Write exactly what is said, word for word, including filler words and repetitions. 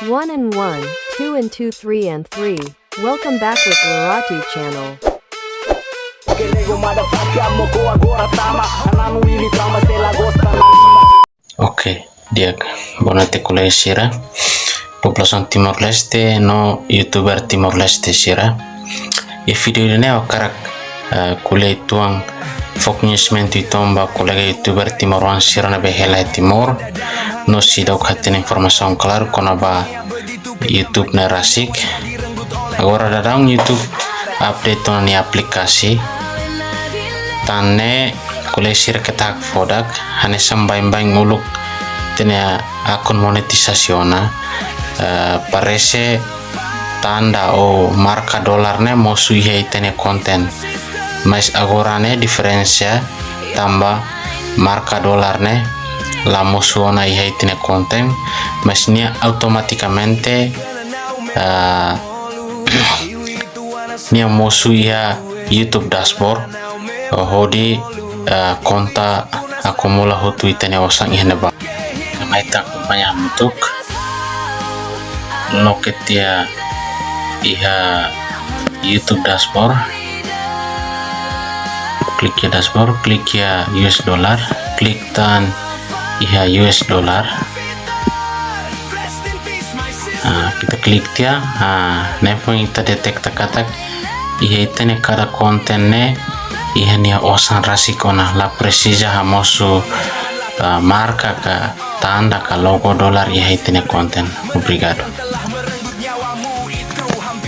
One and one, two and two, three and three. Welcome back with Loratu channel. Oke, di'ak, boa noite kolega sira, populasaun Timor-Leste no youtuber Timor-Leste sira. Iha vídeo ida-ne'e ha'u hakarak, eh, ko'alia uitoan, fó koñesimentu uitoan ba kolega youtuber timoroan sira ne'ebé hela iha Timor no seidauk hatene informasaun klaru kona-ba YouTube ne'e rasik. Agora daudaun YouTube update ona nia aplikasi. Tan ne'e kolega sira keta hakfodak, hanesan baibain uluk ita-nia akun monetisasi ona, eh, parese tanda ou marka dolar ne'e mosu iha ita-nia konten. Mas agora ne'e diferensa tanba marka dolar ne'e la mosu ona iha ita-nia konten, mas nia automatikamente, ah, nia mosu iha YouTube dashboard, hodi, ah, konta akumula hotu ita-nia osan iha ne'ebá. Mai ita akompaña hamutuk. Loke tiha iha YouTube dashboard. Klik iha dashboard, klik iha U S dollar, klik tan iha U S dollar. Ah, ita klik tiha, ah, ne'e foin ita deteta katak iha ita-nia kada konten ne'e iha nia osan rasik ona, la presiza hamosu, ah, marka ka tanda ka logo dolar iha ita-nia konten. Obrigadu.